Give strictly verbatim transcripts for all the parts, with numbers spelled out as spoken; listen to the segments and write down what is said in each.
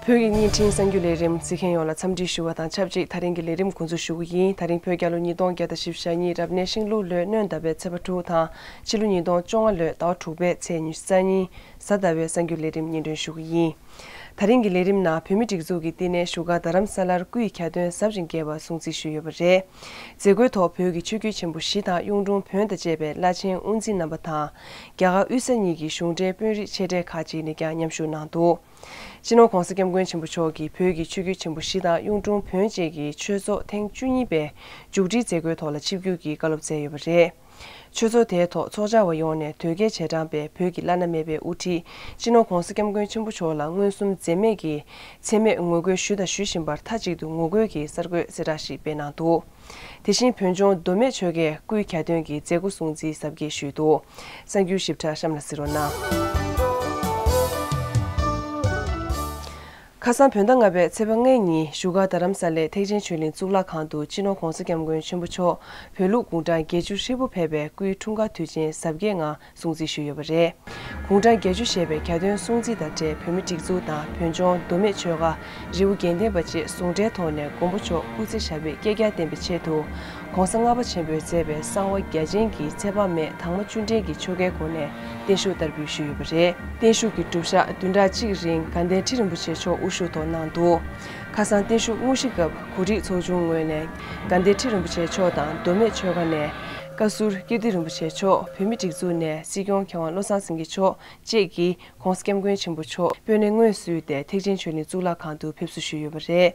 བོད་ཀྱི་བརྙན་འཕྲིན་གསར་འགྱུར་ལས་རིམ་གཟིགས་མཁན་ཡོངས་ལ་འཚམས་འདྲི་ཞུ་བ་དང་ཆབས་ཅིག་ད་རིང་གི་ལས་རིམ་འགོ་འཛུགས་ཞུ་གི་ཡིན། ད་རིང་བོད་རྒྱལ་ལོ་ཉིས་སྟོང་བརྒྱ་དང་བཞི་བཅུ་ཞེ་གཉིས་རབ་གནས་ཤིང་ལུག་ལོའི་སྣྲོན་ཟླ་བའི་ཚེས་པ་དྲུག་དང་ཕྱི་ལོ་ཉིས་སྟོང་བཅོ་ལྔ་ལོའི་ཟླ་བ་དྲུག་པའི་ཚེས་ཉི་ཤུ་རྩ་གཉིས་གཟའ་ཟླ་བའི་གསར་འགྱུར་ལས་རིམ་སྙན་སྒྲོན་ཞུ་གི་ཡིན། ད་རིང་གི་ལས་རིམ་ནང་བོད་མིའི་སྒྲིག་འཛུགས་ཀྱི་བསྟི་གནས་བཞུགས་སྒར་རྡ་རམ་ས་ལར་སྐུའི་གྱ་སྟོན་ཟབ་ཅིང་རྒྱས་པ་སྲུང་བརྩི་ཞུས་ཡོད་པ་རེད། མཛད་སྒོའི་ཐོག་བོད་ཀྱི་ཆོས་བརྒྱུད་ཆེན་པོ་བཞི་དང་གཡུང་དྲུང་བོན་དང་བཅས་པའི་བླ་ཆེན་དབུ་འཛིན་རྣམ་པ་དང་། རྒྱ་གར་དབུས་ས་གཉིས་ཀྱི་གཞུང་འབྲེལ་དཔོན་རིགས་ཆེ་གྲས་ཁག་ཅིག་ནས་ཀྱང་མཉམ་ཞུགས་གནང་འདུག་སྤྱི་ནོར་༸གོང་ས་༸སྐྱབས་མགོན་ཆེན་པོ་མཆོག་གིས་བོད་ཀྱི་ཆོས་བརྒྱུད་ཆེན་པོ་བཞི་དང་གཡུང་དྲུང་བོན་བཅས་ཀྱི་ཆོས་ཚོགས་ཐེངས་བཅུ་གཉིས་པའི་མཇུག་སྒྲིལ་མཛད་སྒོའི་ཐོག་ལ་ཆིབས་བསྒྱུར་གྱིས་བཀའ་སློབ་སྩལ་ཡོད་པ་རེད། ཆོས་ཚོགས་དེའི་ཐོག་ཚོགས་བཅར་བ་ཡོངས་ནས་དོལ་རྒྱལ་རྗེས་འབྲང་པའི་བོད་ཀྱི་བླ་ན་མེད་པའི་དབུ་ཁྲིད་སྤྱི་ནོར་༸གོང་ས་༸སྐྱབས་མགོན་ཆེན་པོ་མཆོག་ལ་མངོན་སུམ་འཛེམས་མེད་ཀྱིས་མཚན་སྨད་ངོ་རྒོལ་ཞུས་དང་ཞུ་བཞིན་པར་མཐའ་གཅིག་ཏུ་ངོ་རྒོལ་གྱི་གསར་འགོད་གསལ་བསྒྲགས་ཤིག་སྤེལ་གནང་འདུག་དེ་བཞིན་བོད་ལྗོངས་མདོ་སྨད་ཆོལ་ཁའི་སྐུའི་གྱ་སྟོན་གྱི་མཛད་སྒོ་སྲུང་བརྩིའི་གཟབ་རྒྱས་ཞུས་འདུག་གསར་འགྱུར་ཞིབ་ཕྲ་གཤམ་ལ་གཟིགས་རོགས་གནང་། ཁ་སང་བོད་ཟླ་ལྔ་པའི་ཚེས་པ་ལྔའི་ཉིན་བཞུགས་སྒར་རྡ་རམ་ས་ལའི་ཐེག་ཆེན་ཆོས་གླིང་གཙུག་ལག་ཁང་དུ་སྤྱི་ནོར་༸གོང་ས་༸སྐྱབས་མགོན་ཆེན་པོ་མཆོག་བོད་ལུགས་དགུང་གྲངས་བརྒྱད་ཅུ་ཧྲིལ་པོ་ཕེབས་པའི་སྐུའི་འཁྲུངས་སྐར་དུས་ཆེན་གཟབ་རྒྱས་ངང་སྲུང་བརྩི་ཞུས་ཡོད་པ་རེད། དགུང་གྲངས་བརྒྱད་ཅུ་བཞེས་པའི་གྱ་སྟོན་སྲུང་བརྩི་དང་འབྲེལ་བོད་མི་སྒྲིག་འཛུགས་དང་བོད་ལྗོངས་མདོ་སྨད་ཆོལ་ཁ་རི་བོ་དགེ་ལྡན་པ་བཅས་ཟུང་འབྲེལ་ཐོག་ནས་མགོན་པོ་མཆོག་སྐུ་ཚེ་ཞབས་པད་བསྐལ་བརྒྱར་བརྟན་པའི་ཆེད་དུ་༸གོང་ས་ལྔ་པ་ཆེན་པོས་མཛད་པའི་གསང་བ་རྒྱ་ཆེན་གྱི་ཚེ་དཔག་མེད་དྭངས་མ་བཅུ་འདྲེན་གྱི་ཆོ་གའི་སྒོ་ནས་བརྟན་བཞུགས་བསྟར་འབུལ་ཞུས་ཡོད་པ་རེད། བརྟན་བཞུགས་ཀྱི་སྒྲུབ་ཞག་བདུན་ཕྲག་གཅིག་རིང་དགའ་ལྡན་ཁྲི་རིན་པོ་ཆེ་མཆོག་དབུ་བཞུགས་ཐོག་གནང་འདུག་ཁ་སང་བརྟན་བཞུགས་དངོས་གཞི་སྐབས་གོ་སྒྲིག་ཚོགས་ཆུང་ངོས་ནས་དགའ་ལྡན་ཁྲི་རིན་པོ་ཆེ་མཆོག་དང་མདོ་སྨད་ཆོལ་ཁ་ནས་བཀའ་ཟུར་ཀིརྟི་རིན་པོ་ཆེ་མཆོག་བོད་མི་སྒྲིག་འཛུགས་ནས་སྲིད་སྐྱོང་མཁས་དབང་བློ་བཟང་སེང་གེ་མཆོག་བཅས་ཀྱིས་༸གོང་ས་༸སྐྱབས་མགོན་ཆེན་པོ་མཆོག་སྤོས་སྣེ་དངོས་སུ་བསུས་ཏེ་ཐེག་ཆེན་ཆོས་གླིང་གཙུག་ལག་ཁང་དུ་ཕེབས་བསུ་ཞུས་ཡོད་པ་རེད།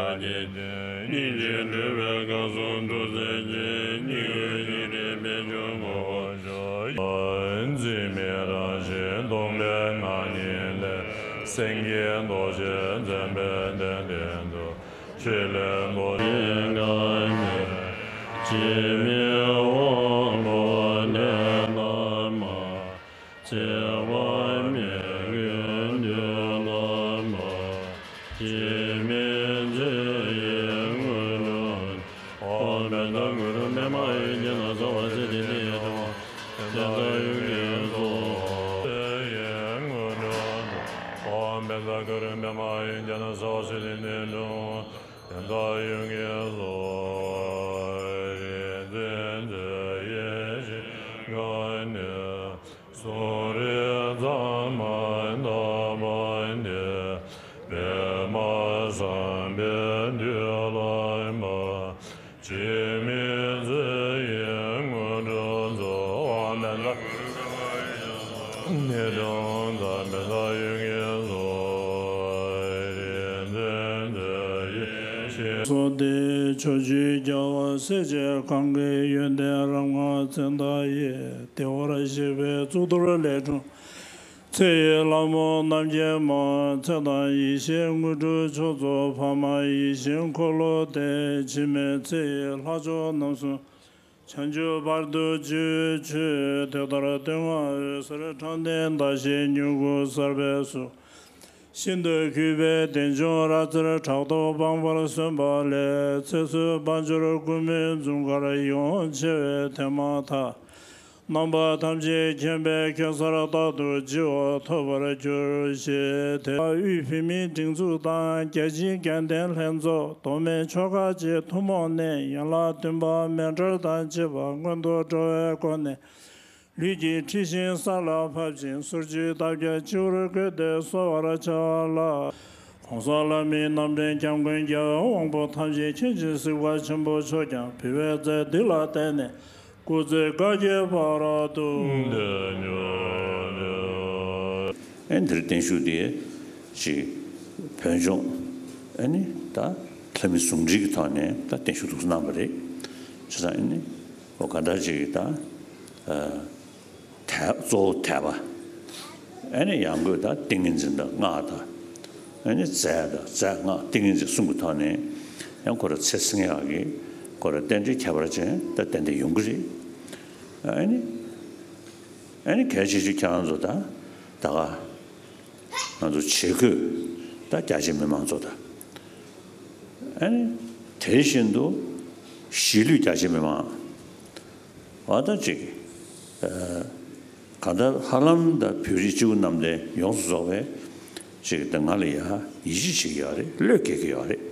སྙིང་རྗེ་སྒྲུབ་པའི་སྐལ་གསུམ་ཐུགས་བརྩེ་ཆེ། སྙིང་རྗེ་སྒྲུབ་པའི་དཔལ་འབྱོར་ངོ་བོ་ཤོག་འཛིན་མེད་རང་བཞིན་སྟོང་པའི་ངང་ཉིད་ལས། སེང་གེའི་མདོག་བཞིན་འཛིན་པའི་གདན་སྟེང་དུ། ཕྱི་ལས་མདོག་ཅན་གང་ཉིད། འཆི་མེད་དབང་པོ་གནས་རྣམས་མ། སྐྱེ་བ་མེད་ཀུན་འདུས་རྣམས་མ། འཆི་མེད་ཚེ་ཡི་དངོས་གྲུབ། ཨོཾ་བཛྲ་གུ་རུ་པདྨ་ཨཱ་ཡུར་ཛྙཱ་ན་སརྦ་སིདྡྷི་ཏེ་ཡ་ཏོ། དེ་ལྟར་ཡོན་གྱིས་གསུངས། ཚེ་ཡི་དངོས་གྲུབ། ཨོཾ་བཛྲ་གུ་རུ་པདྨ་ཨཱ་ཡུར་ཛྙཱ་ན་སརྦ་སིདྡྷི་ཏེ་ཡ་ཏོ། དེ་ལྟར་ཡོན་གྱིས་གསུངས། རིག་འཛིན་མཛོད་ཡིད་བཞིན་གང་ནས། གསུང་རབ་གཙང་མ་བརྟག་པ་འདི། པདྨ་སམ་བྷའི་མདུན་ལྷ་མ། འཆི་མེད་ཚེ་ཡི་དངོས་གྲུབ་སྩོལ། ཨོཾ་བཛྲ་གུ་རུ་པདྨ་ཨཱ་ཡུར་ཛྙཱ་ན་སརྦ་སིདྡྷི་ཏེ་ཡ་ཏོ། དེ་ལྟར་ཡོན་གྱིས་གསུངས། རིག་འཛིན་མཛོད་ཡིད་བཞིན། སོགས་ཏེ། ཕྱོགས་བཅུའི་རྒྱལ་བ་སྲས་བཅས་གང་གི་ཡོན་ཏན་རབ་མངའ་མཚན་རྟགས་ཡིས། བདེ་བར་གཤེགས་པའི་གཙུག་ཏོར་ལས་འཁྲུངས་ཚེ་ཡི་ལྷ་མོ་རྣམ་རྒྱལ་མ། ཚེ་དང་ཡེ་ཤེས་དངོས་གྲུབ་མཆོག་སྩོལ་འཕགས་མ་ཡིད་བཞིན་འཁོར་ལོ་སྟེ། འཆི་མེད་ཚེ་ཡི་ལྷ་མཆོག་རྣམ་གསུམ། བྱང་ཆུབ་བར་དུ་གཅིག་མཆོད། དེ་ལྟར་སྟོད་མངའ་འོད་ཟེར་འཕྲོ་ལྡན་ཟླ་ཞལ་མྱུ་གུ་གསར་པའི་གཟུགས། ཤིན་ཏུ་གུས་པས་བསྟན་སྐྱོང་རབ་མཛད་ཕྲག་དོག་སྤངས་པར་གསོལ་བ་ལས། ཚེ་བསོད་དཔལ་འབྱོར་ཀུན་སྨོན་འཛུམ་དཀར་ཡོངས་ཆེ་བའི་དེ་མ་ཐག་རྣམ་པ་ཐམས་ཅད་མཁྱེན་པས་ཁྱད་མཚར་རྟག་ཏུ་བརྗིད་པ་ཐོབ་པར་གྱུར་ཅིག་དེ་དབུས་བོད་མིའི་སྒྲིག་འཛུགས་དང་རྒྱ་ཆེའི་རྒྱལ་བསྟན་ལྷན་ཚོགས་མདོ་སྨད་ཆོལ་ཁ་བཅས་ཐུན་མོང་ནས་ཡན་ལག་བདུན་པ་མཎྜལ་དང་བཅས་པ་སྔོན་དུ་འགྲོ་བའི་སྒོ་ནས། ལུས་ཀྱི་འཁྲི་ཤིང་ས་ལ་ཕབ་ཅིང་། གསུར་ཆུའི་འདབ་བརྒྱ་སྤྱི་བོར་བཀོད་དེ་གསོལ་བར་བྱ་ལ། ༸གོང་ས་ལྷ་མིའི་རྣམ་འདྲེན་སྐྱབས་མགོན་རྒྱལ་བའི་དབང་པོ་ཐམས་ཅད་མཁྱེན་ཅིང་གཟིགས་པ་ཆེན་པོ་མཆོག་ཀྱང་བོད་པའི་རྩལ་འདི་ལ་བརྟེན་ནས་སྐུ་ཚེ་བསྐལ་བརྒྱའི་བར་དུ། ཨེ་འདིར་བརྟན་བཞུགས་དེ་ཅིག་བོད་ལྗོངས་ཨེ་ནི་ད་ལྷ་མི་ཟུང་འབྲེལ་གྱི་ཐོག་ནས་ད་བརྟན་བཞུགས་འདུག་གནང་བ་རེད། བྱས་ཙང་ཨེ་ནི་འོ་ག་འདྲ་ཅིག་ད། དད་གཙོ་བོ་དད་པ། ཨེ་ནི་ཡང་སྒོས་ད་ཏིང་ངེ་འཛིན་དང་སྔགས་དང་། ཨེ་ནི་རྫས་དང་རྫས་སྔགས་ཏིང་ངེ་འཛིན་གསུམ་གྱི་ཐོག་ནས་ཡང་ཁོ་ར་ཚེ་སྲིང་ཡག་གི་ཁོ་ར་རྟེན་འབྲེལ་ཁྱད་པར་ཅན་ད་ཏན་ཏན་ཡོང་གི་རེད། ཨེ་ནི་ཨེ་ནི་གལ་ཆེ་ཤོས་ཁྱེད་རང་ཚོ་ད་ད་ག་ང་ཚོ་བྱེད་སྒོས་ད་རྒྱ་ཆེ་མི་མང་ཚོ་ད་ཨེ་ནི་དེ་བཞིན་དུ་གཞིས་ལུས་རྒྱ་ཆེ་མི་མང་བ་ད་ཅིག་གང་ལྟར་ཧ་ལམ་ད་བོད་རིགས་སྤྱི་བོ་གནམ་བསྟན་ཡོངས་སུ་རྫོགས་པའི་ཅིག་ད་ང་ལ་ཡ་ཡིད་ཆེས་བྱེད་ཀྱི་ཡོད་རེད། བློས་འགེལ་གྱི་ཡོད་རེད།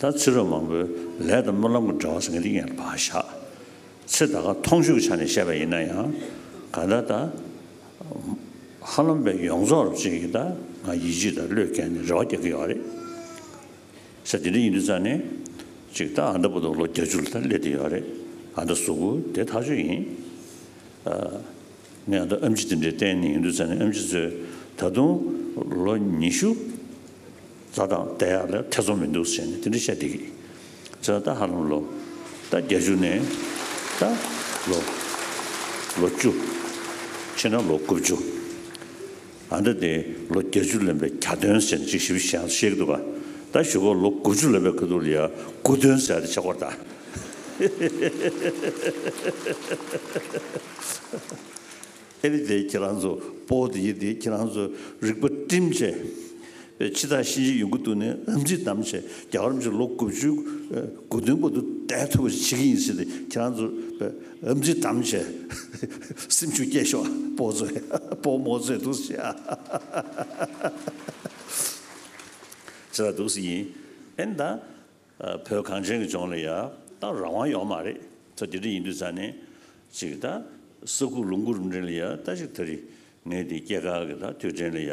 ད་ཕྱི་རབས་མང་པོའི་ལས་དང་སྨོན་ལམ་གྱི་འབྲེལ་བ་ཟེར་མཁན་དེ་ཡང་ཕར་བཞག་ཚེ་ད་ག་མཐོང་ཆོས་ཀྱི་ཆ་ནས་བཤད་པ་ཡིན་ན་ཡང་གང་ལྟར་ད་ཧ་ལམ་པའི་ཡོངས་རྫོགས་ཅིག་གིས་ད་ང་ཡིད་ཆེས་དང་བློས་འགེལ་ནས་རེ་བ་རྒྱག་གི་ཡོད་རེད། ས་དེ་འདྲ་ཡིན་དུས་ཙང་ནས་ཅིག་ད་ཨ་མདའ་བར་དུ་ལོ་བརྒྱད་ཅུ་ལ་ད་སླེབས་བསྡད་ཡོད་རེད། ཨ་མདའ་གཟུགས་པོ་དེ་ཐག་ཆོད་ཡིན། ངས་ཨ་མདའ་ཨེམ་ཆི་དེ་འདྲའི་བསྟན་ནས་ཡིན་དུས་ཙང་ནས་ཨེམ་ཆི་ཚོས་ད་དུང་ལོ་ཉི་ཤུ་རྩ་དང་བསྡད་ཡག་ལ་ཐེ་ཚོམ་མི་འདུག་ཟེར་ནས་དེ་འདྲ་བཤད་བསྡད་ཀྱི། ཙང་ད་ཧ་ལམ་ལོ་ད་བརྒྱད་ཅུ་ནས་ད་ལོ་ལོ་བཅུ་ཕྱིན་ན་ལོ་དགུ་བཅུ། ཨ་འདྲ་དེ་ལོ་བརྒྱད་ཅུ་ལོན་པའི་གྱ་སྟོན་ཟེར་ནས་ཅིག་ཞིབ་བཤད་བཤད་ཀྱི་འདུག་ག་ད་གཞུག་གུ་ལོ་དགུ་བཅུ་ལོན་པའི་ཁ་ཐུག་ལ་ཡ་དགུ་སྟོན་ཟེར་ཡ་དེ་ཆགས་ཀྱི་ཡོད་རེད་ད། ཨེ་ནི་དེ་ཁྱེད་རང་ཚོ་སྤོ་དེ་ཡི་དེ་ཁྱེད་རང་ཚོ་རིག་པ་བསྒྲིམས་བྱས། པའི་ཕྱི་ཐག་ཤིང་བྱི་ཡོང་གི་འདུག་ནས་ཨེམ་ཆི་བསྡམས་བྱས་རྒྱལ་བ་རིན་པོ་ཆེ་ལོ་དགུ་བཅུ་དགུ་སྟོན་བར་དུ་བསྡད་ཐུབ་པ་ཞིག་བྱེད་ཀྱི་ཡིན་ཟེར་ཏེ་ཁྱེད་རང་ཚོ་ཨེམ་ཆི་བསྡམས་བྱས་སེམས་ཤུགས་སྐྱེད་ཤོག་སྤོ་ཚོས་སྤོ་རྨོ་ཚོས་འདུག་ཟེར་ཡ་ཟེར་ལ་འདུག་ཟེར་ཡིན། ཨེ་ད་བོད་གངས་ཅན་གྱི་ལྗོངས་ལ་ཡ་ད་རང་དབང་ཡོད་མ་རེད། ད་དེ་འདྲ་ཡིན་དུས་ཙང་ནས་ཅིག་ད་ས་ཁུག་ལུང་ཁུག་རུ་འདྲ་ལ་ཡ་ད་ཅིག་ད་རེས་ངས་དེ་སྐྱེས་སྐར་གྱི་ད་དུས་དྲན་ལ་ཡ།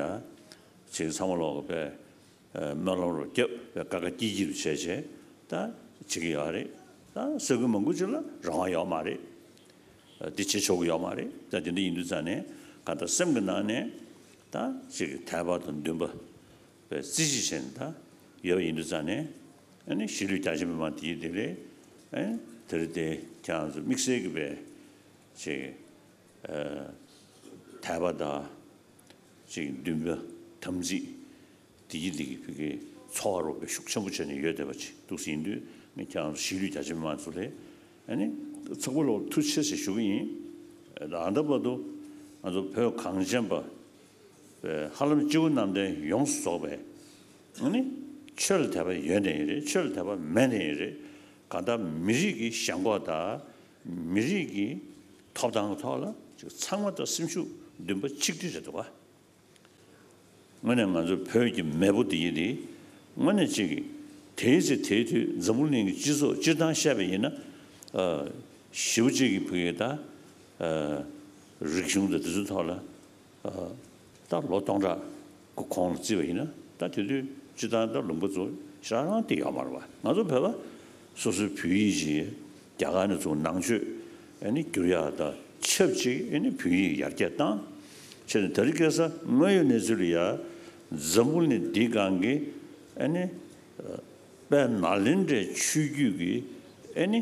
ཅིག་ཚང་མ་ལོག་པའི་སྨོན་ལམ་རུ་རྒྱབ་པའི་ཀ་ཀ་ཀྱི་ཀྱི་རུ་བྱས་བྱས་ད་བྱེད་ཀྱི་ཡོད་རེད། ད་ས་ཁུལ་མང་པོ་ཅིག་ལ་རང་དབང་ཡོད་མ་རེད། འདི་བྱེད་ཆོག་གི་ཡོད་མ་རེད། ད་དེ་འདྲ་ཡིན་དུས་ཙང་ནས་གང་ལྟར་སེམས་ཀྱི་ནང་ནས་ད་ཅིག་དད་པ་དང་འདུན་པ་བའི་རྩིས་གཞི་བྱས་ནས་ད་ཡོད་པ་ཡིན་དུས་ཙང་ནས་ཨ་ནི་གཞིས་ལུས་རྒྱ་ཆེ་མི་མང་དེ་ཡིན་དེ་རེད། ཨ་ནི་དེ་རེད་དེ་ཁྱེད་རང་ཚོ་དམིགས་བསལ་གྱི་བའི་ཅིག་དད་པ་དང་ཅིག་འདུན་པ་དམ་ཚིག་བདེ་སྐྱིད་འདི་གི་བོད་ཀྱི་འཚོ་བ་རོགས་པའི་ཤུགས་ཆེན་པོ་བྱས་ནས་ཡོད་བསྡད་པ་ཅིག་འདུག་ཟིན་དུས་ངས་ཁྱེད་རང་ཚོ་གཞིས་ལུས་རྒྱ་ཆེ་མི་མང་ཚོ་ལས་ཨ་ནི་ཚོགས་པ་ལོག་ཐུགས་རྗེ་ཆེ་ཞུ་གི་ཡིན། ཨ་ད་བར་དུ་ང་ཚོ་བོད་གངས་ཅན་པ་ཧ་ལམ་སྤྱི་བོ་གནམ་བསྟན་ཡོངས་སུ་རྫོགས་པའི་ཨ་ནི་ཆོས་ལ་དད་པ་ཡོད་ནའི་ཡིན་རེད། ཆོས་ལ་དད་པ་མེད་ནའི་ཡིན་རེད། གང་ལྟར་མི་རིགས་ཀྱི་ཞེན་ཁོག་དང་མི་རིགས་ཀྱི་ཐོབ་ཐང་གི་ཐོག་ལ་ཅིག་ཚང་མ་ད་སེམས་ཤུགས་འདུན་པ་གཅིག་སྒྲིལ་རེད་འདུག་ག་དངོས་གནས་ང་ཚོ་བོད་ཀྱི་མེས་པོ་འདི་ཡིན་ཏེ། དངོས་གནས་གཅིག་གིས་དེའི་ཚེ་དེའི་དུས་འཛམ་བུ་གླིང་གི་སྤྱི་ཚོགས་སྤྱིར་བཏང་བཤད་པ་ཡིན་ན། ཨ་ཞེ་པོ་གཅིག་གིས་བོད་ཀྱི་ད་ཨ་རིག་གཞུང་དང་དེ་ཚོའི་ཐོག་ལ་ཨ་ད་ལོ་སྟོང་ཕྲག་གི་གོང་ལ་བརྩིས་པ་ཡིན་ན། ད་དེ་དུས་སྤྱིར་བཏང་ད་ལུང་པ་ཚོ་ཞེ་དྲག་དེ་ཡོད་མ་རེད་པ། ང་ཚོ་བོད་པ་སོ་སོའི་བོད་ཡིག་ཅིག་རྒྱ་གར་ནས་ཚུར་ནང་ཆོས་ཨ་ནི་བསྒྱུར་ཡག་དང་ཆབས་ཅིག་ཨ་ནི་བོད་ཡིག་ཡར་རྒྱས་བཏང་། བྱས་ནས་ད་རེས་ཁ་སང་དངོས་ཡོད་གནས་ཚུལ་ལ་ཡ་འཛམ་བུ་གླིང་འདིའི་སྒང་གི་ཨ་ནི་དཔལ་ནཱ་ལེནྡྲའི་ཆོས་བརྒྱུད་ཀྱི་ཨ་ནི་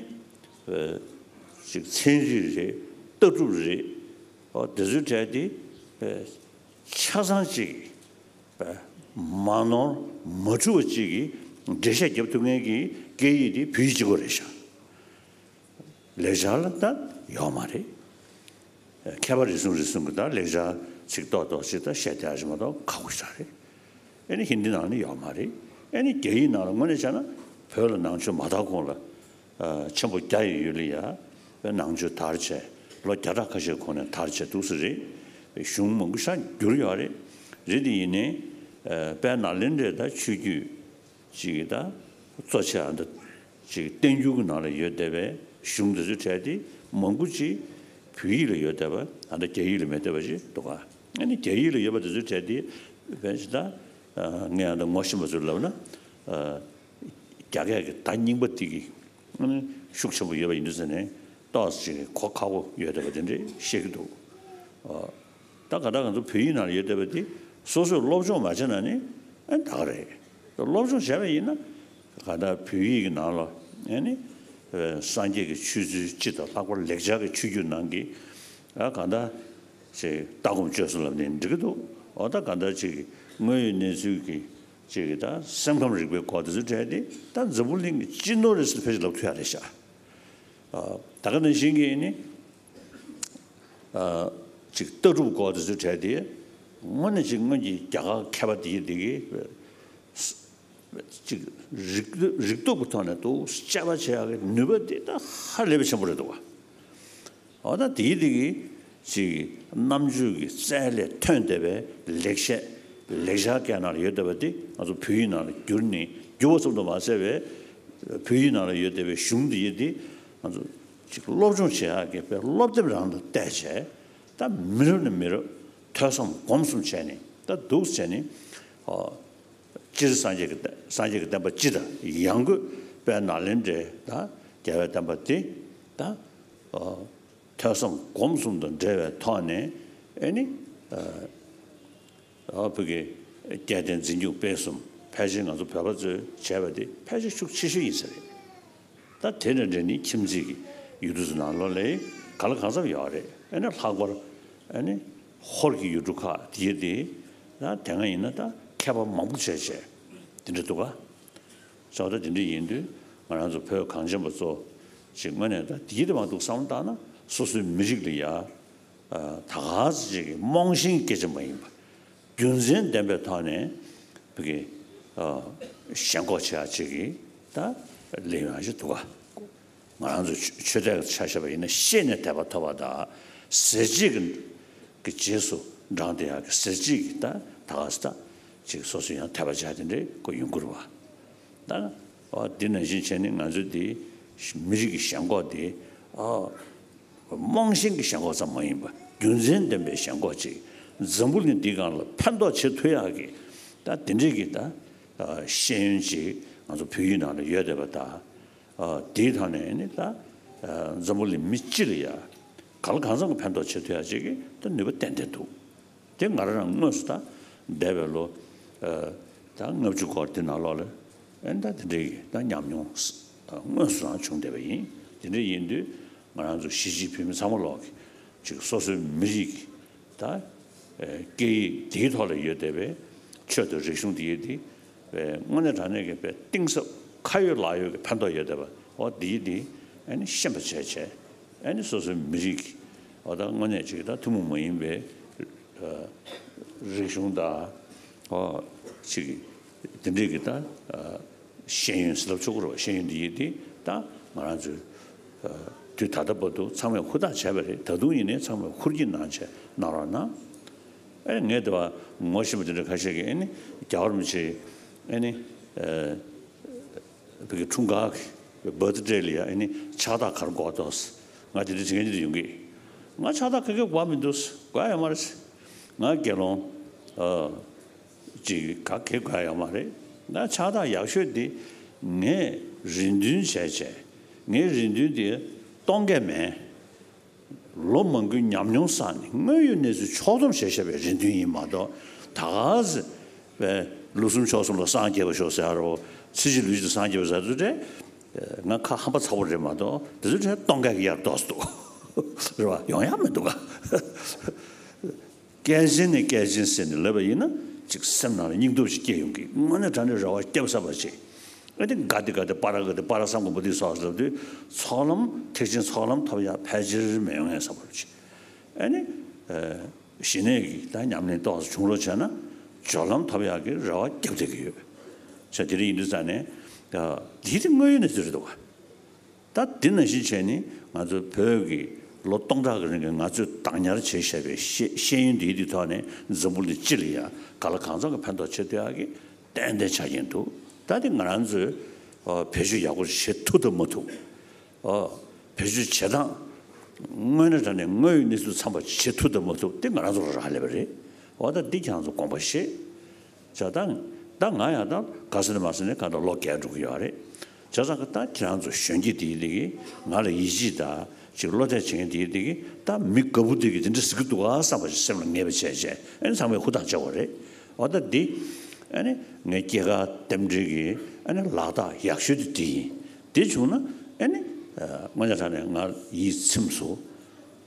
ཅིག་ཚན་རིག་རེད། ལྟ་གྲུབ་རེད། ཨོ་དེ་ཚོའི་གྲས་དེ་ཆ་ཚང་ཅིག་མ་ནོར་མ་འཁྲུལ་བ་ཅིག་གིས་འགྲེལ་བཤད་རྒྱབ་ཐུབ་མཁན་གྱི་སྐད་ཡིག་དེ་བོད་ཡིག་གཅིག་པོ་རེད་ཤག་ལེགས་སྦྱར་ལ་ད་ཡོད་མ་རེད། མཁས་པ་རེ་ཟུང་རེ་ཟུང་གིས་ད་ལེགས་སྦྱར་ཚིག་ཏོག་ཏོག་ཅིག་ད་བཤད་བསྡད་ཡག་ཅིག་མ་གཏོགས་ཁག་པོ་ཞིག་རེད། ཨེ་ནི་ཧིན་དི་ནང་ནས་ཡོད་མ་རེད། ཨེ་ནི་རྒྱ་ཡིག་ནང་ལ་དངོས་གནས་བྱས་ན་བོད་ལ་ནང་ཆོས་མ་དར་གོང་ལ་ཨ་ཆེན་པོ་རྒྱ་ཡི་ཡུལ་ལ་ཡ་ ནང་ཆོས་དར་བྱས། ལོ་བརྒྱ་ཕྲག་ཁ་ཤས་གོང་ནས་དར་བྱས་འདུག་ས་རེད། གཞུང་མང་པོ་ཞེ་དྲག་བསྒྱུར་ཡོད་རེད། རེད་དེ་ཡིན་ནའི་དཔལ་ནཱ་ལེནྡྲའི་ད་ཆོས་བརྒྱུད་ཅིག་གི་ད་གཙོ་ཆེ་ཨ་ད་ཅིག་བསྟན་འགྱུར་གྱི་ནང་ལ་ཡོད་བསྡད་པའི་གཞུང་དེ་ཚོའི་གྲས་དེ་མང་པོ་ཅིག་བོད་ཡིག་ལ་ཡོད་བསྡད་པ། ཨ་ད་རྒྱ་ཡིག་ལ་མེད་བསྡད་པ་ཅིག་འདུག་ག་ཨ་ནི་རྒྱ་ཡིག་ལ་ཡོད་པ་དེ་ཚོའི་གྲས་དེ་དཔེ་ཅིག་ད་ངས་ཨ་ད་ངོ་ཤེས་པ་ཚོར་ལབ་ན། རྒྱ་སྐད་ཀྱི་ད་རྙིང་པ་དེ་གི་ཤུགས་ཆེན་པོ་ཡོད་པ་ཡིན་དུས་ཟེར་ནས་ཏོག་ཙམ་གོ་ཁག་པོ་ཡོད་བསྡད་པ་དེ་འདྲ་བཤད་ཀྱི་འདུག་ད་ག་ད་ང་ཚོ་བོད་ཡིག་ནང་ལ་ཡོད་བསྡད་པ་དེ་སོ་སོས་སློབ་སྦྱོང་མ་བྱས་ན་ནི་ཨེ་ད་ག་རེད། སློབ་སྦྱོང་བྱས་པ་ཡིན་ན་ག་ད་བོད་ཡིག་གི་ནང་ལ་ཨེ་ནི་སངས་རྒྱས་ཀྱི་ཆོས་ཚུལ་སྤྱི་དང་ལྷག་པར་ལེགས་སྦྱར་གྱི་ཆོས་བརྒྱུད་ནང་གི་ཨ་ག་ད་ཅིག་ལྟ་སྒོམ་སྤྱོད་གསུམ་ལབ་ནས་འགྲིག་གི་འདུག་འོ་ད་ག་ད་ཅིག་དངོས་ཡོད་གནས་ཚུལ་གྱི་ཅིག་གི་ད་སེམས་ཁམས་རིག་པའི་སྐོར་དེ་ཚོ་བྲལ་ཏེ་ད་འཛམ་བུ་གླིང་གི་སྤྱི་ནོར་རེད་ཟེར་ཕལ་ཆེར་ལབ་ཐུབ་ཡ་རེད་ཤག་ད་ག་ནང་བཞིན་གྱི་ནི་ཅིག་ལྟ་གྲུབ་སྐོར་དེ་ཚོ་བྲལ་ཏེ་དངོས་གནས་ཅིག་སྔོན་གྱི་རྒྱ་གར་མཁས་པ་དེ་དེ་གི་ཅིག་རིག་རིག་སྟོབས་ཀྱི་ཐོག་ནས་འདུག་དཔྱད་པ་བྱེད་ཡག་གི་ནུས་པ་དེ་ད་ཧ་ལས་པ་ཆེན་པོ་རེད་འདུག་བ། འོ་ད་དེའི་དེ་གི་ཅིག་རྣམ་དཔྱོད་ཀྱི་རྩལ་ལས་ཐོན་བསྡད་པའི་ལེགས་བཤད་ལེགས་སྦྱར་སྐད་ནང་ལ་ཡོད་བསྡད་པ་དེ་ང་ཚོ་བོད་ཡིག་ནང་ལ་བསྒྱུར་ནས་བསྒྱུར་བ་ཙམ་དུ་མ་ཟད་པའི་བོད་ཡིག་ནང་ལ་ཡོད་བསྡད་པའི་གཞུང་དེ་ཡི་དེ་ང་ཚོ་ཅིག་སློབ་སྦྱོང་བྱེད་ཡག་གི་དཔེ་སློབ་དེབ་རང་དང་བལྟས་བྱས་ད་མི་རབས་ནས་མི་རབས་ཐོས་བསམ་སྒོམ་གསུམ་བྱས་ནས་ད་འདུག་བྱས་ནས་ཨོ། སྤྱིར་སངས་རྒྱས་ཀྱི་སངས་རྒྱས་ཀྱི་བསྟན་པ་སྤྱི་དང་ཡང་སྒོས་དཔལ་ནཱ་ལེནྡྲའི་ད་རྒྱལ་བའི་བསྟན་པ་དེ་ད་ཐོས་བསམ་སྒོམ་གསུམ་དང་འབྲེལ་བའི་ཐོག་ནས་ཨེ་ནི་བོད་ཀྱི་སྐལ་ལྡན་འཛིན་སྐྱོང་སྤེལ་གསུམ་ཕལ་ཆེར་ང་ཚོ་བོད་པ་ཚོས་བྱས་པ་དེ་ཕལ་ཆེར་ཤུགས་ཆེ་ཤོས་ཡིན་ས་རེད། ད་དེ་འདྲ་འདྲ་ནི་ཁྱིམ་མཚེས་ཀྱི་ཡུལ་གྲུ་ཚོ་ནང་ལོགས་ལ་ག་ལ་གང་འཚམ་ཡོད་རེད། ཨེ་ནི་ལྷག་པར་ཨེ་ནི་ཧོར་གྱི་ཡུལ་གྲུ་ཁག་དེ་དེ་ད་དེ་སྔ་ཡིན་ན་ད་མཁས་པ་མང་པོ་བྱས་བྱས་དེ་འདྲ་འདུག་ག་ས་ད་དེ་འདྲ་ཡིན་དུས་ང་རང་ཚོ་བོད་གངས་ཅན་པ་ཚོ་ཞིག་དངོས་གནས་ད་དེ་དེ་མ་འདུག་བསམ་བཏང་ན་སོ་སོའི་མི་རིགས་ལ་ཡ་ད་ག་ཚོད་ཅིག་གི་རྨོངས་ཤིང་སྐད་ཆ་མ་ཡིན་པ། རྒྱུ་མཚན་ལྡན་པའི་ཐོག་ནས་བོད་ཀྱི་ཨ་ཞེན་ཁོག་ཆེ་བ་ཅིག་གིས་ད་ལས་ཡོང་ཞིག་འདུག་ག་ང་རང་ཚོ་ཆོས་ཆོས་དད་ཆ་བཞག་པ་ཡིན་ན་ཤེས་ནས་དད་པ་ཐོབ་པ་དང་ཟས་བཅད་ཀྱི་གི་རྗེས་སུ་འབྲངས་ཏེ་ཡག་གི་ཟས་བཅད་ཀྱི་ད་ད་ག་ས་ད་ཅིག་སོ་སོ་ཡང་དད་པ་བྱ་དེ་འདྲའི་སྐོར་ཡོང་གི་རེད་བ། ད་འོ་འདི་ནང་བཞིན་བྱས་ནས་ང་ཚོ་འདི་མི་རིགས་ཀྱི་ཞེན་ཁོག་དེ་ཨ། རྨོངས་ཤིང་གི་ཞེན་ཁོག་ཙམ་མ་ཡིན་པར་རྒྱུ་མཚན་ལྡན་པའི་ཞེན་ཁོག་ཅིག་འཛམ་བུ་གླིང་འདིའི་སྒང་ལ་ཕན་ཐོགས་བྱེད་ཐུབ་ཡག་གི་ད་དེ་འདྲའི་གི་ད་ཤེས་ཡོན་ཅིག་ང་ཚོ་བོད་ཡིག་ནང་ལ་ཡོད་བསྡད་པ་དང་དེའི་ཐོག་ནས་ནི་ད་འཛམ་བུ་གླིང་མི་སྤྱི་ལ་ཡ་ག་ལ་གང་འཚམ་གི་ཕན་ཐོགས་བྱེད་ཐུབ་ཡག་ཅིག་གི་ད་ནུས་པ་ཏན་ཏན་འདུག་དེ་ང་རང་རང་དངོས་སུ་ད་འདས་པའི་ལོ་ད་ལྔ་བཅུ་སྐོར་དེ་ནང་ལོགས་ལ་ཨེ་ད་དེ་འདྲའི་ད་ཉམས་མྱོང་དངོས་སུ་རང་བྱུང་བསྡད་པ་ཡིན། དེ་འདྲ་ཡིན་དུས་ང་རང་ཚོ་གཞིས་བྱེས་བོད་མི་ཚང་མ་ལོག་གི་ཅིག་སོ་སོའི་མི་རིགས་ཀྱི་ད་སྐད་ཡིག་དེའི་ཐོག་ལ་ཡོད་བསྡད་པའི་ཆོས་དང་རིག་གཞུང་དེ་ཡིན་དེ་དངོས་གནས་དྲང་གནས་ཀྱི་དཔེ་གཏིང་ཟབ་ཁ་ཡོད་ལག་ཡོད་ཀྱི་ཕན་ཐོགས་ཡོད་བསྡད་པ་འོ་དེ་ཡིན་དེ་ཨེ་ནི་ཤེས་པ་བྱས་བྱས་ཨེ་ནི་སོ་སོའི་མི་རིགས་ཀྱི་འོ་ད་དངོས་གནས་ཅིག་ད་ཐུན་མོང་མ་ཡིན་པའི་རིག་གཞུང་དང་ཨོ་ཅིག་དེ་འདྲའི་གི་ད་ཤེས་ཡོན་ཟེར་ལབ་ཆོག་གི་རེད་བ། ཤེས་ཡོན་འདི་ཡིན་དེ་ད་ང་རང་ཚོའི་དུས་ད་ལྟ་བར་དུ་ཚང་མས་ཧུར་ཐག་བྱས་པ་རེད། ད་དུང་ཡིན་ནའི་ཚང་མས་ཧུར་གྱིས་གནང་བྱས་གནང་རོགས་གནང་། ཨེ་ངས་དེ་བ་ངོ་ཤེས་པ་དེ་འདྲ་ཁ་ཤས་ཀྱིས་ཨེ་ནི་རྒྱལ་བ་རིན་པོ་ཆེ་ཨེ་ནི། བོད་ཀྱི་འཁྲུངས་སྐར་གྱི་བར་ཐི་ཌེ་ལ་ཡ་ཨ་ནི་ཕྱག་རྟགས་ག་རེ་དགོས་འདུག་ང་དེ་འདྲ་དྲི་མཁན་ཅིག་ཡོང་གི་ང་ཕྱག་རྟགས་ག་གེ་དགོས་མི་འདུག་དགོས་ཡོད་མ་རེད། ང་དགེ་སློང་ཨ་ཅིག་ག་གེ་དགོས་ཡོད་མ་རེད། ང་ཕྱག་རྟགས་ཡག་ཤོས་དེ་ངས་རེ་འདུན་བྱས་བྱས་ངའི་རེ་འདུན་དེ་གཏོང་གི་མེད། ལོ་མང་པོའི་ཉམས་མྱོང་བསགས་ནས་དངོས་ཡོད་གནས་ཚུལ་ཕྱོགས་བསྡོམས་བྱས་བཞག་པའི་རེ་འདུན་ཡིན་མ་གཏོགས་ད་ག་ཟེ་བའི་ལོ་གསུམ་ཕྱོགས་གསུམ་ལ་སངས་རྒྱས་པ་ཤོག་ཟེར་ཡ་རོ་ཚེ་གཅིག་ལུས་གཅིག་ལ་སངས་རྒྱས་པ་ཟེར་དུས་དེ་ང་ཁ་ཧམ་པ་ཚ་པོ་རེད་མ་གཏོགས་དེ་ཚོ་དེ་གཏོང་ག་གི་ཡར་ཏོག་ཙམ་འདུག་རེད་བ། ཡོང་ཡ་མི་འདུག་ག་སྐད་ཆེན་ནས་སྐད་ཆེན་ཟེར་ནས་ལབ་པ་ཡིན་ན་ཅིག་སེམས་ནང་ལ་སྙིང་སྟོབས་ཤིག་སྐྱེ་ཡོང་གི་དངོས་གནས་དྲང་གནས་རེ་བ་སྐྱབས་ས་པ་ཅིག་ཨ་ནི་ག་དེ་ག་དེ་པ་ར་ག་དེ་པ་ར་སམ་གོ་བོ་དི་སོགས་ལབ་དུས་ཚོགས་ལམ་ཐེག་ཆེན་ཚོགས་ལམ་ཐོབ་ཡག་ཕལ་ཆེར་མི་ཡོང་ངེས་ས་པ་ཅིག་ཨ་ནི་ཞི་གནས་ཀྱི་ད་ཉམས་ལེན་ཏོག་ཙམ་བྱུང་རོགས་བྱས་ན་སྦྱོར་ལམ་ཐོབ་ཡག་གི་རེ་བ་བརྒྱབ་བསྡད་ཀྱི་ཡོད། ས་དེ་རིང་ཡིན་དུས་ཙང་ནས་འདི་དེ་དངོས་ཡོད་གནས་ཚུལ་རེད་འདུག་ག་ད་འདི་ནང་བཞིན་བྱས་ནས་ ང་ཚོའི་བོད་ཀྱི་ལོ་སྟོང་ཕྲག་གི་རིང་གི་ང་ཚོས་བདག་ཉར་བྱས་བཞག་པའི་ཤེས་ཤེས་ཡོན་འདིའི་དེའི་ཐོག་ནས་འཛམ་བུ་གླིང་སྤྱི་ལ་ཡང་ག་ལ་གང་འཚམ་གྱི་ཕན་ཐོགས་བྱེད་ཐུབ་ཡག་གི་ཏན་ཏན་ཆགས་ཀྱིན་འདུག་ད་དེ་ང་རང་ཚོས་ཨ་བེད་སྤྱོད་ཡག་པོ་བྱེད་ཐུབ་དང་མ་ཐུབ། ཨ་བེད་སྤྱོད་བྱེད་སྟངས་དངོས་གནས་དྲང་གནས་དངོས་ཡོད་གནས་ཚུལ་ཚང་པ་བྱེད་ཐུབ་དང་མ་ཐུབ་དེ་ང་རང་ཚོ་ལ་རག་ལས་པ་རེད། འོ་ད་འདི་ཁྱེད་རང་ཚོ་དགོངས་པ་བཞེས། བྱས་ཙང་ད་ང་ཡང་ད་ག་ཟེར་ན་མ་ཟེར་ནས་ག་ད་ལོ་རྒས་འགྲོ་གི་ཡོད་རེད། བྱས་ཙང་ད་ཁྱེད་རང་ཚོ་གཞོན་སྐྱེས་དེ་ཡིན་དེ་གི་ང་ལ་ཡིད་ཆེས་དང་ཅིག་བློ་གཏད་བྱེད་མཁན་དེ་ཡིན་དེ་གི་ད་མི་དགའ་པོ་དེ་གི་དེ་འདྲ་ཟེར་གི་འདུག་ག་བསམ་པ་ཞིག་སེམས་ལ་ངེས་པ་བྱས་བྱས་ཨ་ནི་ཚང་མས་ཧུར་ཐག་བྱེད་དགོས་རེད། འོ་ད་འདི་ཨ་ནི་ངའི་སྐྱེས་སྐར་རྟེན་འབྲེལ་གྱི་ཨ་ནི་ལག་རྟགས་ཡག་ཤོས་དེ་དེ་ཡིན། དེ་བྱུང་ན་ཨ་ནི་ཨ་དངོས་གནས་དྲང་གནས་ང་ཡིད་ཚིམས་སོང་།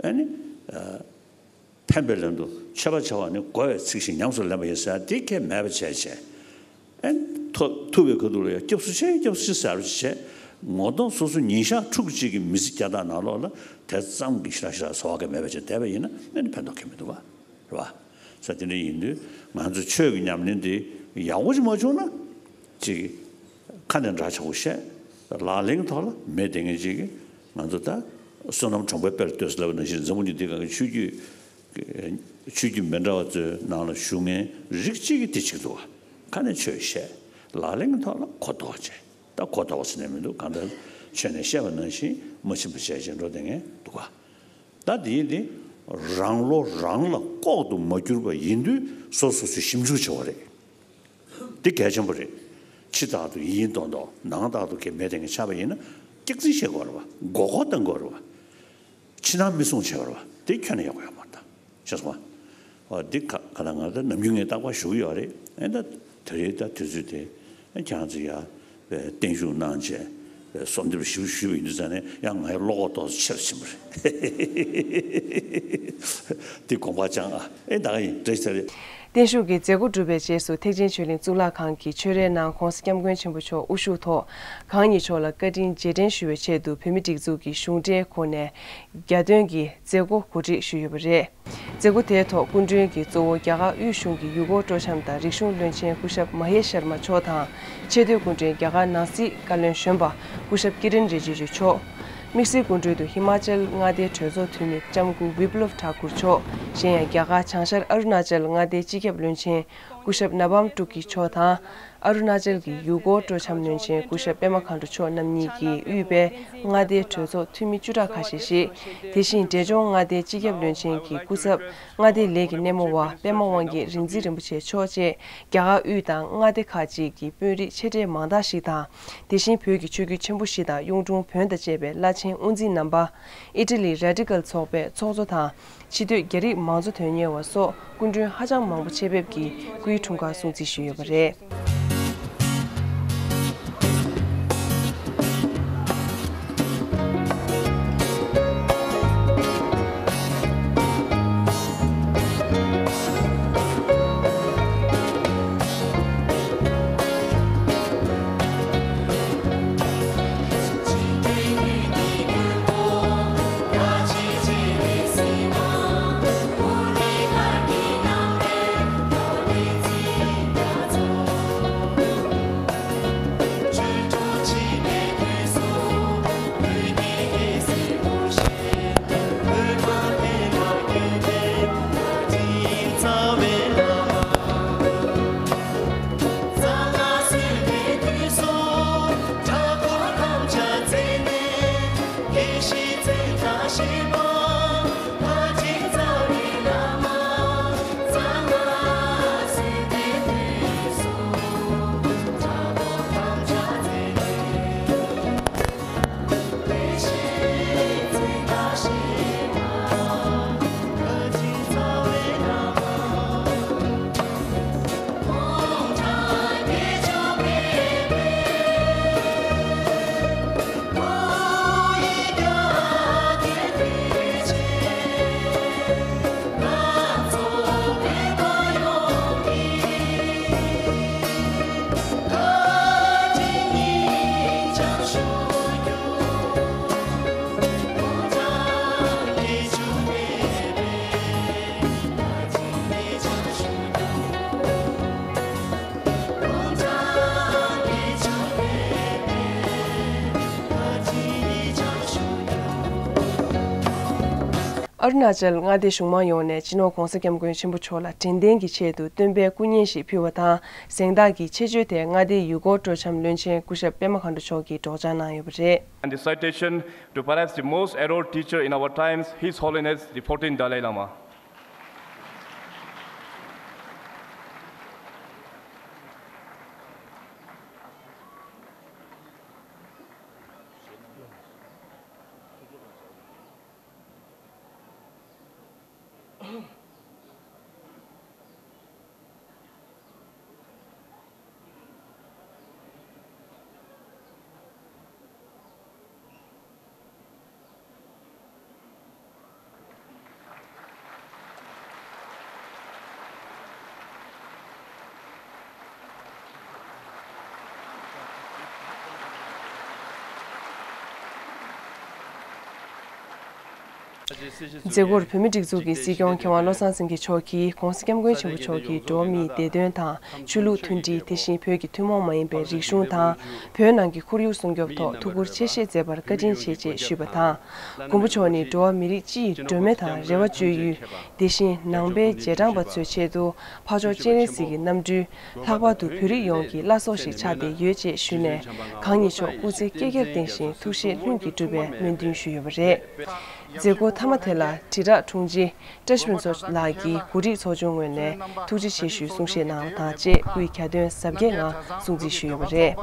ཨ་ནི་ཨ་ཕན་པའི་ལམ་དུ་མཆོད་པ་བྱ་བ་ནི་བསྒོ་བའི་ཚིག་བཞིན་ཉམས་སུ་ལེན་པ་ཡིན་ཟེར་དེ་ཁས་མེད་པ་བྱས་བྱས། ཨེ་ཐོབ་ཐུབ་པའི་ཁ་ཐུག་ལ་ཡང་སྐྱབས་སུ་མཆི་སྐྱབས་སུ་མཆི་ཟེར་བ་བྱས། ངོ་གདོང་སོ་སོ་ཉིན་ཞག་ཕྲུགས་གཅིག་གི་མི་ཚེ་བསྐྱལ་སྟངས་ནང་ལོགས་ལ་དེ་ཙམ་གྱི་ཞེ་དྲག་ཞེ་དྲག་ཚོར་བ་གང་མེད་པ་བྱས་བསྡད་པ་ཡིན་ན་ཨེ་ནི་ཕན་ཐོགས་གང་མི་འདུག་བ། རེད་བ། ས་དེ་འདྲ་ཡིན་དུས་ང་ཚོ་ཆོས་ཀྱི་ཉམས་ལེན་དེ་ཡག་པོ་ཅིག་མ་བྱུང་ན་ཅིག་ཁ་ནས་འདྲ་ཆགས་པོ་བཤད། ལག་ལེན་གྱི་ཐོག་ལ་མེད་བསྡད་མཁན་ཅིག་གིས་ང་ཚོ་ད་བསོད་ནམས་གྲོང་པའི་དཔལ་ལྟོས་ཟེར་ལབ་པ་ནང་བཞིན་འཛམ་བུ་གླིང་འདི་སྒང་གི་ཆོས་བརྒྱུད་ཆོས་བརྒྱུད་མི་འདྲ་བ་ཚོའི་ནང་ལ་བཞུགས་མཁན་རིགས་གཅིག་གིས་དེ་བྱེད་ཀྱི་འདུག་བ། ཁ་ནས་ཆོས་བཤད། ལག་ལེན་གྱི་ཐོག་ལ་གོ་ལྡོག་བྱས། ད་གོ་ལྡོག་ཟེར་ནས་མི་འདུག་གང་ལྟར་ཆོས་ནས་བཤད་པ་ནང་བཞིན་མ་ཕྱིན་པ་བྱས་བྱས་འགྲོ་བསྡད་མཁན་འདུག་ག་ད་དེ་ཡིན་དེ་རང་བློ་རང་ལ་ལྐོག་ཏུ་མ་གྱུར་པ་ཡིན་དུས་སོ་སོ་སོས་ཞིབ་འཇུག་བྱེད་པ་རེད། འདི་གལ་ཆེན་པོ་རེད། ཕྱི་ལྟར་དུ་ཡིན་མདོག་མདོག་ནང་ལྟར་དུ་གལ་མེད་དེ་ངས་ཆགས་པ་ཡིན་ན་སྐྱག་རྫུན་བཤད་དགོས་རེད་བ། མགོ་སྐོར་གཏོང་དགོས་རེད་བ། ཕྱི་ནང་མི་སྲུང་བྱེད་པ་རེད་བ། དེ་ཁྱོན་ནས་ཡག་པོ་ཡོད་མ་རེད་ད། ཤེས་སོང་བ། འོ་འདི་ག་ག་ད་ང་ད་ནམ་རྒྱུན་ངས་རྟག་པར་ཞུ་གི་ཡོད་རེད། ཨེ་ད་དེ་རེད་ད་དུས་ཚོད་དེ་ཨེ་ཁྱེད་རང་ཚོ་ཡ་བསྟན་བཞུགས་གནང་བྱས་གསོལ་འདེབས་ཞུ་ཞུས་པ་ཡིན་དུས་ཙང་ནས་ཡང་ང་ཡི་བློ་ཁོག་ཏོག་ཙམ་ཆེ་རུ་ཕྱིན་པ་རེད། འདི་དགོངས་པ་བཅངས་ཨ། ཨེ་ད་ག་ཡིན་བཀྲ་ཤིས་བདེ་ལེགས། བརྟན་བཞུགས་ཀྱི་མཛད་སྒོ་གྲུབ་པའི་རྗེས་སུ་ཐེག་ཆེན་ཆོས་གླིང་གཙུག་ལག་ཁང་གི་ཆོས་རའི་ནང་༧གོང་ས་༧སྐྱབས་མགོན་ཆེན་པོ་མཆོག་དབུ་བཞུགས་ཐོག་གང་ཉིད་མཆོག་ལ་བཀའ་དྲིན་རྗེས་དྲན་ཞུ་བའི་ཆེད་དུ་བོད་མིའི་སྒྲིག་འཛུགས་ཀྱི་གཞུང་འབྲེལ་སྒོ་ནས་རྒྱ་སྟོན་གྱི་མཛད་སྒོ་གོ་སྒྲིག་ཞུས་ཡོད་པ་རེད། མཛད་སྒོ་དེའི་ཐོག་སྐུ་མགྲོན་གྱིས་གཙོ་བོ་རྒྱ་གར་དབུས་གཞུང་གི་ཡུལ་སྐོར་སྤྲོ་འཆམ་དང་རིག་གཞུང་བློན་ཆེན་སྐུ་ཞབས་མ་ཧེ་ཤར་མ་མཆོག་དང་། ཆེས་མཐོའི་སྐུ་མགྲོན་རྒྱ་གར་ནང་སྲིད་བཀའ་བློན་གཞོན་པ་སྐུ་ཞབས་ཀི་རན་རི་ཇི་ཇུ་མཆོག་དམིགས་བསལ་སྐུ་མགྲོན་དུ་ཧི་མ་ཅལ་མངའ་སྡེའི་གྲོས་ཚོགས་འཐུས་མི་ལྕམ་སྐུ་བི་པ་ལབ་ཐཱ་ཀུར་མཆོག་གཞན་ཡང་རྒྱ་གར་བྱང་ཤར་ཨ་རུ་ན་ཅལ་མངའ་སྡེའི་སྤྱི་ཁྱབ་བློན་ཆེན་སྐུ་ཞབས་ན་བམ་ཀྲུ་ཀི་མཆོག་དང་། ཨ་རུ་ན་ཅལ་གྱི་ཡུལ་སྐོར་སྤྲོ་འཆམ་བློན་ཆེན་སྐུ་ཞབས་པད་མ་མཁའ་འགྲོ་མཆོག་རྣམ་གཉིས་ཀྱིས་དབུས་པའི་མངའ་སྡེའི་གྲོས་ཚོགས་འཐུས་མི་བཅུ་ཕྲག་ཁ་ཤས་ཤིག་དེ་བཞིན་འབྲས་ལྗོངས་མངའ་སྡེའི་སྤྱི་ཁྱབ་བློན་ཆེན་གྱི་སྐུ་ཚབ། མངའ་སྡེའི་ལས་ཀྱི་སྣེ་མོ་བ་པད་མ་དབང་རྒྱལ་རིག་འཛིན་རིན་པོ་ཆེ་མཆོག་བཅས་རྒྱ་གར་དབུས་དང་མངའ་སྡེ་ཁག་ཅིག་གི་དཔོན་རིགས་ཆེ་གྲས་མང་དག་ཞིག་དང་། དེ་བཞིན་བོད་ཀྱི་ཆོས་བརྒྱུད་ཆེན་པོ་བཞི་དང་གཡུང་དྲུང་བོན་དང་བཅས་པའི་བླ་ཆེན་དབུ་འཛིན་རྣམ་པ། ཨི་ཊ་ལི་རེ་ཌི་ཀལ་ཚོགས་པའི་ཚོགས་གཙོ་དང་། ཕྱི་སྡོད་རྒྱ་རིགས་མང་གཙོ་དོན་གཉེར་བ་སོགས་སྐུ་མགྲོན་ཧ་ཅང་མང་པོ་ཆེད་ཕེབས་ཀྱིས་སྐུའི་འཁྲུངས་སྐར་སྲུང་བརྩི་ཞུས་ཡོད་པ་རེད། ཨ་རུ་ན་ཅལ་མངའ་སྡེ་གཞུང་མང་ཡོངས་ནས་སྤྱི་ནོར་༧གོང་ས་༧སྐྱབས་མགོན་ཆེན་པོ་མཆོག་ལ་དྲན་རྟེན་གྱི་ཆེད་དུ་སྟོན་པའི་སྐུ་བརྙན་ཞིག་ཕུལ་བ་དང་། གཟེངས་རྟགས་ཀྱི་ཆེད་བརྗོད་དེ་མངའ་སྡེའི་ཡུལ་སྐོར་སྤྲོ་འཆམ་བློན་ཆེན་སྐུ་ཞབས་པད་མ་མཁའ་འགྲོ་མཆོག་གིས་སྒྲོག་སྦྱང་གནང་ཡོད་པ་རེད། And the citation to perhaps the most adored teacher in our times, His Holiness the fourteenth Dalai Lama. མཛད་སྒོར་བོད་མིའི་སྒྲིག་འཛུགས་ཀྱི་སྲིད་སྐྱོང་མཁས་དབང་བློ་བཟང་སེང་གེ་མཆོག་གིས་༧གོང་ས་༧སྐྱབས་མགོན་ཆེན་པོ་མཆོག་གིས་འགྲོ་བ་མིའི་བདེ་དོན་དང་ཆོས་ལུགས་མཐུན་སྒྲིལ། དེ་བཞིན་བོད་ཀྱི་ཐུན་མོང་མ་ཡིན་པའི་རིག་གཞུང་དང་བོད་ནང་གི་ཁོར་ཡུག་སྲུང་སྐྱོབ་ཐོག་ཐུགས་ཁུར་ཆེ་བཞེས་མཛད་པར་བཀའ་དྲིན་ཆེ་ཅེས་ཞུས་པ་དང་། མགོན་པོ་མཆོག་ནི་འགྲོ་བ་མི་རིགས་སྤྱི་ཡི་སྒྲོན་མེ་དང་རེ་བ་བཅོལ་ཡུལ། དེ་བཞིན་ནང་པའི་རྗེས་འབྲང་པ་ཚོའི་ཆེད་དུ་འཕགས་མཆོག་སྤྱན་རས་གཟིགས་ཀྱི་རྣམ་སྤྲུལ། ལྷག་པར་དུ་བོད་རིགས་ཡོངས་ཀྱི་བླ་སྲོག་ཞིག་ཆགས་བསྡད་ཡོད་ཅེས་ཞུས་ནས། གང་ཉིད་མཆོག་སྐུ་ཚེ་བསྐལ་བརྒྱར་བརྟན་ཞིང་ཐུགས་བཞེད་ལྷུན་གྱིས་གྲུབ་པའི་སྨོན་འདུན་ཞུས་ཡོད་པ་རེད། མཛད་སྒོ་མཐའ་མ་དེ་ལ་དྲིལ་བསྒྲགས་དྲུང་ཆེ་བཀྲ་ཤིས་ཕུན་ཚོགས་ལགས་ཀྱིས་གོ་སྒྲིག་ཚོགས་ཆུང་ངོས་ནས་ཐུགས་རྗེ་ཆེ་ཞུའི་གསུང་བཤད་གནང་བ་དང་བཅས། སྐུའི་གྱ་སྟོན་གཟབ་རྒྱས་ངང་སྲུང་བརྩི་ཞུས་ཡོད་པ་རེད།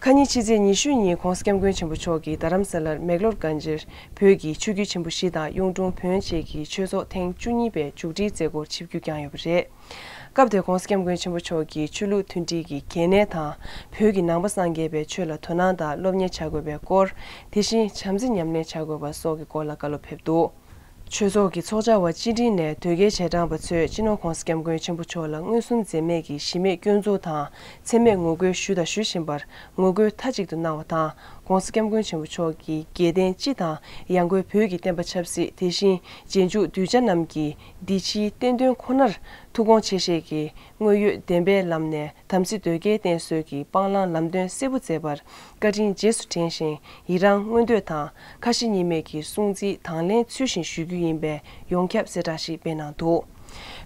ཁ་ཉིན་ཕྱི་ཚེས་ཉི་ཤུ་ཉིན་༧གོང་ས་༧སྐྱབས་མགོན་ཆེན་པོ་མཆོག་གིས་རྡ་རམ་ས་ལར་མེག་ལོར་གྷན་ཇིར་བོད་ཀྱི་ཆོས་བརྒྱུད་ཆེན་པོ་བཞི་དང་གཡུང་དྲུང་བོན་བཅས་ཀྱི་ཆོས་ཚོགས་ཐེངས་བཅུ་གཉིས་པའི་མཇུག་སྒྲིལ་མཛད་སྒོར་ཆིབས་བསྒྱུར་བསྐྱངས་ཡོད་པ་རེད། སྐབས་དེར་༧གོང་ས་༧སྐྱབས་མགོན་ཆེན་པོ་མཆོག་གིས་ཆོས་ལུགས་མཐུན་སྒྲིལ་གྱི་གལ་གནད་དང་། བོད་ཀྱི་ནང་པ་སངས་རྒྱས་པའི་ཆོས་ལ་དོ་སྣང་དང་སློབ་གཉེར་བྱ་དགོས་པའི་སྐོར། དེ་བཞིན་བྱམས་བརྩེ་ཉམས་ལེན་བྱ་དགོས་པ་སོགས་ཀྱི་སྐོར་ལ་བཀའ་སློབ་ཕེབས་འདུག་ཆོས་ཚོགས་ཀྱི་ཚོགས་བཅར་བ་སྤྱི་མགྲིན་ནས་དོལ་རྒྱལ་རྗེས་འབྲང་པ་ཚོས་སྤྱི་ནོར་༧གོང་ས་༧སྐྱབས་མགོན་ཆེན་པོ་མཆོག་ལ་མངོན་སུམ་འཛེམས་མེད་ཀྱིས་གཞི་མེད་སྐྱོན་འཛུགས་དང་མཚན་སྨད་ངོ་རྒོལ་ཞུས་དང་ཞུ་བཞིན་པར་ངོ་རྒོལ་མཐའ་གཅིག་ཏུ་གནང་བ་དང་། ༧གོང་ས་༧སྐྱབས་མགོན་ཆེན་པོ་མཆོག་གི་རྒྱལ་བསྟན་སྤྱི་དང་ཡང་སྒོས་བོད་ཀྱི་བསྟན་པ་ཆབ་སྲིད། དེ་བཞིན་རྗེས་འཇུག་གདུལ་བྱ་རྣམས་ཀྱི་འདི་ཕྱིའི་བསྟན་དོན་ཁོ་ནར་ཐུགས་དགོངས་ཆེ་བཞེས་ཀྱིས་དངོས་ཡོད་བདེན་པའི་ལམ་ནས་དམ་སྲི་གདོས་བགེགས་བསྟེན་གསོལ་གྱི་སྤང་བླང་ལམ་སྟོན་གསལ་པོ་མཛད་པར་བཀའ་དྲིན་རྗེས་སུ་དྲན་ཞིང་། ཡི་རང་མངོན་འདོད་དང་ཁ་ཞེ་གཉིས་མེད་ཀྱི་སྲུང་བརྩི་དང་ལེན་ཚུལ་བཞིན་ཞུ་རྒྱུ་ཡིན་པའི་ཡོངས་ཁྱབ་གསལ་བསྒྲགས་ཤིག་སྤེལ་གནང་འདུག་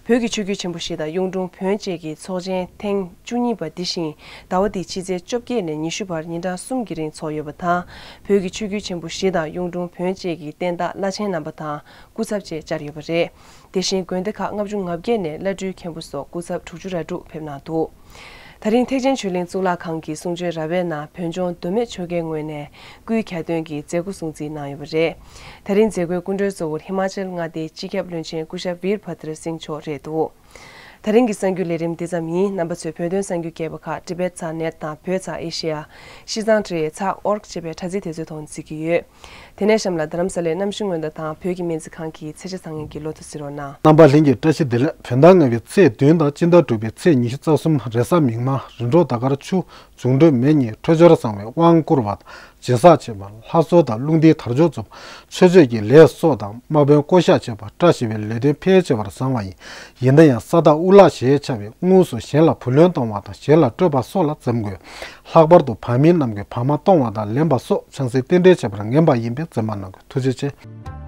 བོད་ཀྱི་ཆོས་བརྒྱུད་ཆེན་པོ་བཞི་དང་གཡུང་དྲུང་བོན་བཅས་ཀྱི་ཚོགས་ཆེན་ཐེངས་བཅུ་གཉིས་པ་འདི་བཞིན་ཟླ་བ་འདིའི་ཕྱི་ཚེས་བཅོ་བརྒྱད་ནས་ཉི་ཤུ་བར་ཉིན་གྲངས་གསུམ་གྱི་རིང་འཚོགས་ཡོད་པ་དང་། བོད་ཀྱི་ཆོས་བརྒྱུད་ཆེན་པོ་བཞི་དང་གཡུང་དྲུང་བོན་བཅས་ཀྱི་བསྟན་བདག་བླ་ཆེན་རྣམ་པ་དང་སྐུ་ཚབ་བཅས་བཅར་ཡོད་པ་རེད། དེ་བཞིན་དགོན་སྡེ་ཁག་ལྔ་བཅུ་ང་བརྒྱད་ནས་བླ་སྤྲུལ་མཁན་པོ་སོགས་སྐུ་ཚབ་དྲུག་ཅུ་ར་དྲུག་ཕེབས་གནང་འདུག་ད་རིང་ཐེག་ཆེན་ཆོས་གླིང་གཙུག་ལག་ཁང་གི་གསུང་ཆོས་ར་བའི་ནང་བོན་ཆུང་མདོ་སྨད་ཆོལ་ཁའི་ངོས་ནས་སྐུའི་གྱ་སྟོན་གྱི་མཛད་སྒོ་སྲུང་བརྩི་གནང་ཡོད་པ་རེད། ད་རིང་མཛད་སྒོའི་སྐུ་མགྲོན་གཙོ་བོར་ཧི་མ་ཅལ་མངའ་སྡེའི་སྤྱི་ཁྱབ་བློན་ཆེན་སྐུ་ཞབས་བིར་བྷ་དར་སིང་མཆོག་རེད་འདུག་ད་རིང་གི་གསར་འགྱུར་ལས་རིམ་འདི་ཙམ་ཡིན། རྣམ་པ་ཚོས་བོད་དོན་གསར་འགྱུར་རྒྱས་པ་ཁག་Tibet Sat Net དང་བོད་ཚགས་Asia། Shizang Trade ཚགས་org ཅེས་པའི་དྲ་ཚིགས་དེ་ཚོའི་ཐོག་ནས་གཟིགས་ཀྱི་ཡོད། དེ་ནས་གཤམ་ལ་རྡ་རམ་ས་ལའི་གནམ་གཤིས་སྔོན་བརྡ་དང་བོད་ཀྱི་སྨན་རྩིས་ཁང་གི་ཚེས་ཆ་བཟང་ངན་གྱི་ལོ་ཐོ་གཟིགས་རོགས་གནང་། རྣམ་པ་ལྷན་རྒྱས་བཀྲ་ཤིས་བདེ་ལེགས། བོད་ཟླ་ལྔ་པའི་ཚེས་བདུན་དང་སྤྱི་ཟླ་དྲུག་པའི་ཚེས་ཉི་ཤུ་རྩ་གསུམ་རེས་གཟའ་མིག་དམར། རིམ་གྲོ་ཟླ་སྐར་ཆུ། འབྱུང་འཕྲོད་མེ་གཉིས། འཕྲོད་སྦྱོར་བཟང་བའི་དབང་བསྐུར་བ་དང་། སྦྱིན་སྲེག་བྱེད་པ། ལྷ་གསོལ་དང་རླུང་རྟའི་དལ་འབྱོར་འཛོམས། མཆོད་བརྗོད་ཀྱི་ལས་སོགས་དང་། དམག་དཔོན་བསྐོ་གཞག་བྱེད་པ། བཀྲ་ཤིས་པའི་ལས་དོན་ཕལ་ཆེ་བར་བཟང་བ་ཡིན། ཡིན་ན་ཡང་ས་བདག་དབུ་ལག་ཞེས་བྱ་བས་དངོས་སུ་གཞན་ལ་བུ་ལོན་གཏོང་བ་དང་གཞན་ལ་སྤྲོད་པ་སོགས་ལ་འཛེམ་དགོས། ལྷག་པར་དུ་བར་མིའི་རྣམས་ཀྱིས་བར་མ་གཏོང་བ་དང་ལེན་པ་སོགས་ཆང་སྲིད་རྟེན་འབྲེལ་བྱེད་པར་ངན་པ་ཡིན་པས་འཛེམ་པ་གནང་དགོས། ཐུགས་རྗེ་ཆེ།